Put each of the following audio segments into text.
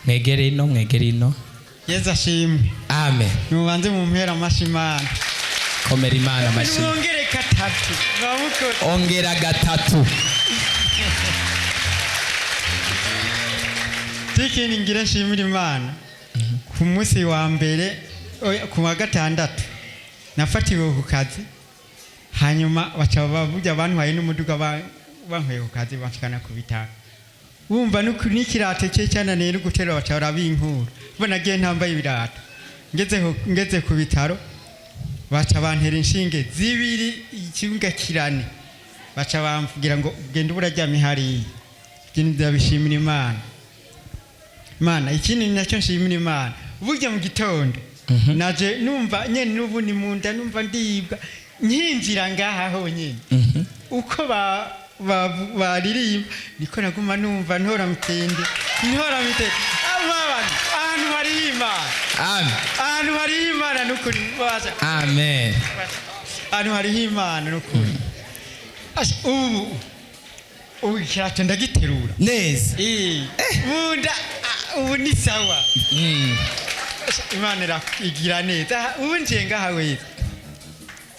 Mwegere ino, mwegere ino. Yezu ashimwe. Amen. Mubanze mumpera amashi Imana. Komera Imana amashyi. Mwongere gatatu bamukora. Ongera gatatu. Tikindi ngira nshimira Imana, ku munsi wa mbere, oya, ku wa gatandatu nafatiwe ku kazi, hanyuma baca bavuga bantwaye n'umuduga, bankuye ku kazi banshikana ku bitaro. Wumva n'ikirato cye cyananiye no guterura, baca barabinkura. Bo nagiye ntambaye ibirato, ngeze ku bitaro baca bantera inshinge zibiri, ikibuga kirane, baca bamvugira ngo genda uba uraryamye hariya. Ikindi ndabishimira Imana. Imana, ikindi nacyo nshimira Imana, burya mu gitondo naje numva nyene n'ubu ni mu nda, numva ndibwa, nkinjira ngaha honyine, uko baririmba niko naguma numva ntora mitende, ntora mitende. Abana, ahantu hari Imana. Amen. Ahantu hari Imana nukuri basha. Amen. Ahantu hariho Imana nukuri. Asha, ubu ikirato ndagiterura neza. Bunda, ubu ni sawa. Asha, Imana igira neza. Aha, ubu njiye ngaha weza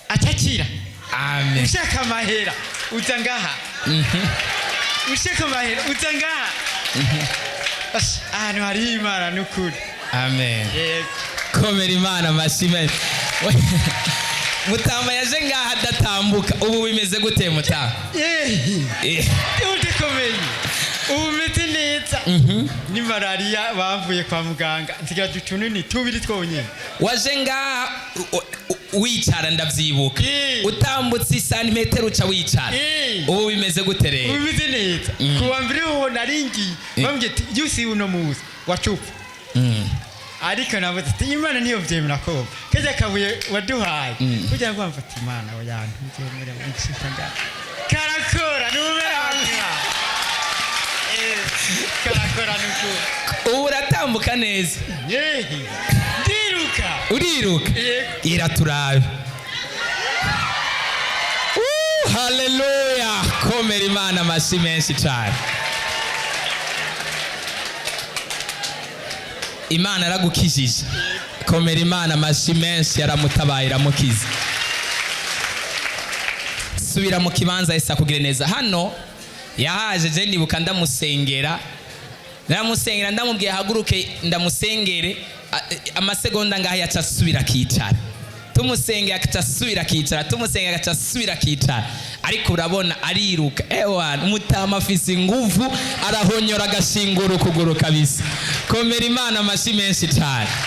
acakira. Amen. Ushaka amahera uza ngaha, ushaka amahera uza ngaha. Asha, ahantu hariho Imana nukuri. Amen. Yego. Komera Imana amashyi menshi. Mutamba yaje ngaha adatambuka, ubu bimeze gute mutamba? Udakomeye, ubu meze neza. Ni malariya bavuye kwa muganga, nsigaje utunini tubiri twonyine. Waje ngaha wicara, ndavyibuka. Utambutse isantimetero uca wicara. Ubu bimeze gute rero? Ubu meze neza. Ku wa mbere ho naringiye, bambwiye ati yusi uno muzi wacupfa, ariko navuze ati Imana niyo vyemera ko kajya kabuye waduhaye kugira ngo bamfate. Imana oya, ntuvyemera nshika ngaha karakora numera. Karakora nukuri. Ubu uratambuka neza? Yehe, ndiruka. Uriruka? Yego. Iraturabe. Haleluya! Komera Imana amashyi menshi cyane. Imana yaragukijije. Komera Imana amashyi menshi, yaramutabaye iramukiza. Subira mu kibanza, Yesu akugire neza. Hano yahaje, je ndibuka ndamusengera, ndamusengera, ndamubwiye ahaguruke ndamusengere, amasegonda ngaho yaca asubira akicara, tumusengera agaca asubira akicara, tumusengera agaca asubira akicara, ariko urabona ariruka. Ewa mutama afise inguvu, arahonyora agashingura ukuguru kabisa. Komera Imana amashyi menshi cyane.